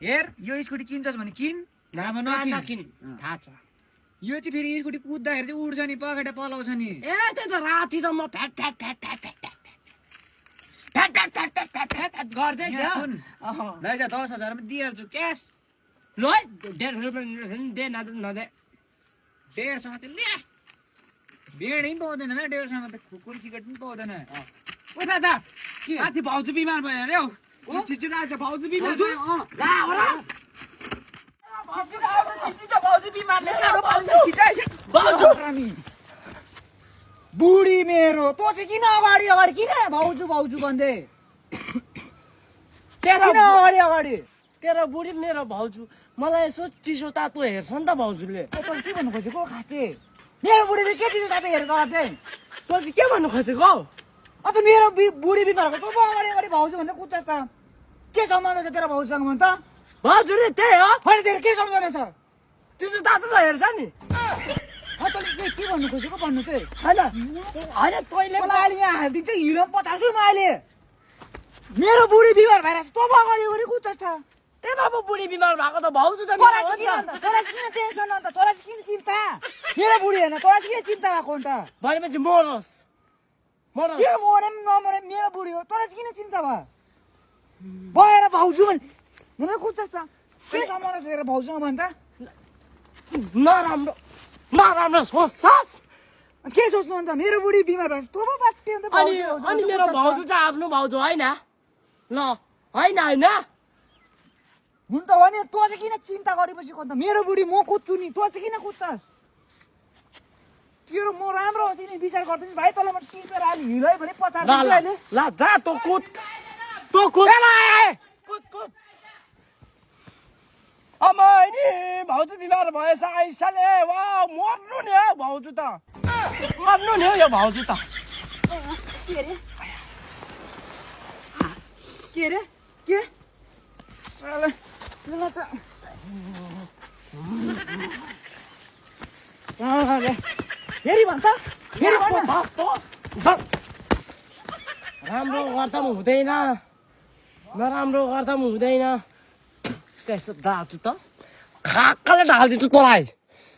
हेर यो स्कुटी किन्छस् भने किन नभए नकिन थाहा छ यो चाहिँ फेरि स्कुटी कुद्दाखेरि चाहिँ उड्छ नि पखेटा पलाउँछ नि ए त्यही त राति त म fat fat fat fat fat fat fat fat fat fat fat fat गर्दै यहाँ सुन लैजा 10,000 मा दिइहाल्छु क्यास ल 1.5 रुपियाँ दे नदे 1.5 सय मात्रै ल्या बेडै पाउँदैन न 1.5 सय मात्रै खुकुरी सिगरेट पनि पाउँदैन ओ दादा के माथि भाउजू बिमार भयो अरे हौ ओ छिटो आएछ भाउजू बिमार भयो ला हो र भाउजू बिमारले साह्रो भाउजू बुढी मेरो तँ चाहिँ किन अगाडि अगाडि किन भाउजू भाउजू भन्दै किन अगाडि अगाडि तेरो बुढी मेरो भाउजू मलाई यसो चिसो तातो हेर्छ नि त भाउजूले तँ के भन्नु खोजेको खाँचे मेरो बुढीले के चिज तातो हेरेको चाहिँ तँ चाहिँ के भन्नु खोजेको अन्त मेरो बुढी बिमारको तँ अगाडि अगाडि भाउजू भन्दा कुद्छ त के सम्बन्ध छ तेरो भाउजूसँग भन् त हजुर त्यही हो होइन तेरो के सम्झना छ चिसो तातो त हेर्छ नि तैँले के भन्नु खोजेको भन्नु चाहिँ होइन तैँले मलाई अहिले यहाँ हालिदिन्छ हिरो 50 रुपियाँ अहिले मेरो बुढी बिमार भएर तँ अगाडि अगाडि कुद्छ त त्यही अब बुढी बिमार भएको त भाउजू त तँलाई किन टेन्सन अन्त तँलाई किन चिन्ता मेरो बुढी होइन तँलाई किन चिन्ता भएको अन्त भनेपछि मरोस् मरोस् के मरे पनि नमरे मेरो बुढी हो तँलाई किन चिन्ता भयो भएर भाउजू भनेर कुद्छस् त के सम्बन्ध छ तेरो भाउजूसँग भन् त नराम्रो नराम्रो सोच्छस् के सोच्नु अन्त मेरो बुढी बिमार भएछ तँ पो बाट्टे अन्त अनि मेरो भाउजू चाहिँ आफ्नो भाउजू होइन ल होइन होइन हुन त हो नि तँ चाहिँ किन चिन्ता गरेपछि अन्त मेरो बुढी म कुद्छु नि तँ चाहिँ किन कुद्छस् तेरो म राम्रो होस् नि विचार गर्दैछु भाइ तँलाई म टिपेर अहिले हिँडै भने 50 रुपियाँ ल जा तँ कुद तँ कुद कुद कुद नि भाउजू बिमार भएछ आइसाले वा मर्नु नि हौ भाउजू त मर्नु नि हौ यो भाउजू त के अरे के फेरि भन्छ फेरि राम्रो गर्दा पनि हुँदैन नराम्रो गर्दा पनि हुँदैन त्यस्तो दाजु त खाकाले ढालिदिन्छु तँलाई